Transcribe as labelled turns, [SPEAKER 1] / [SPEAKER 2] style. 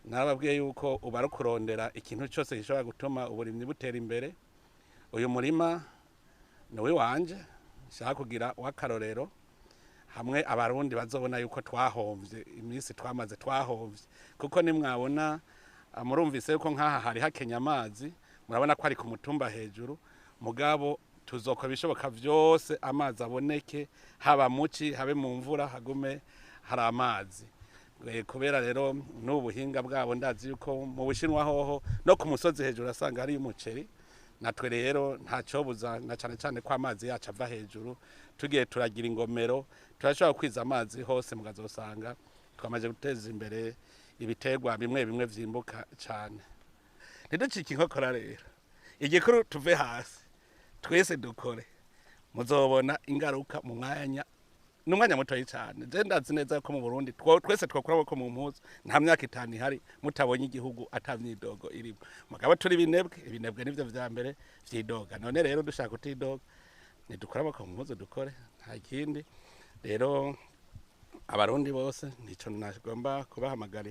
[SPEAKER 1] Narababwiye yuko uba ari kurondera ikintu cyose gishobora gutuma uburimyi butera imbere. Uyu murima ni uw'iwanje, nshaka kugira uw'akarorero, hamwe Abarundi bazobona yuko twahomvye iminsi twamaze twahomvye, kuko nimwabona murumvise yuko nk'aha hari hakenya amazi, murabona ko ari ku mutumba hejuru, mugabo tuzokora ibishoboka vyose amazi aboneke, haba muci habe mu mvura, hagume hari amazi. Kubera rero n'ubuhinga bwabo, ndazi yuko mu Bushinwa hoho no ku musozi hejuru asanga hari umuceri. Natwe rero ntacobuza, na cane cane ko amazi yacu ava hejuru, tugiye turagira ingomero, turashobora kwiza amazi hose, mukazosanga twamaze guteza imbere ibiterwa bimwe bimwe vyimbuka cane. Ntiducike inkokora rero, igikuru tuve hasi twese dukore, muzobona ingaruka mu mwanya n'umwanya mutoyi cyane. Je ndazi neza ko mu Burundi twese twakora ko mu mpuzu, nta myaka 5 ihari mutabonye igihugu ata myidogo irimo. Mugabo turi binebwe, ibinebwe nivyo vya mbere vyidoga. None rero dushaka kutidoga, nidukora ko mu mpuzu, dukore, nta kindi. Rero Abarundi bose nico nagomba kubahamagarira.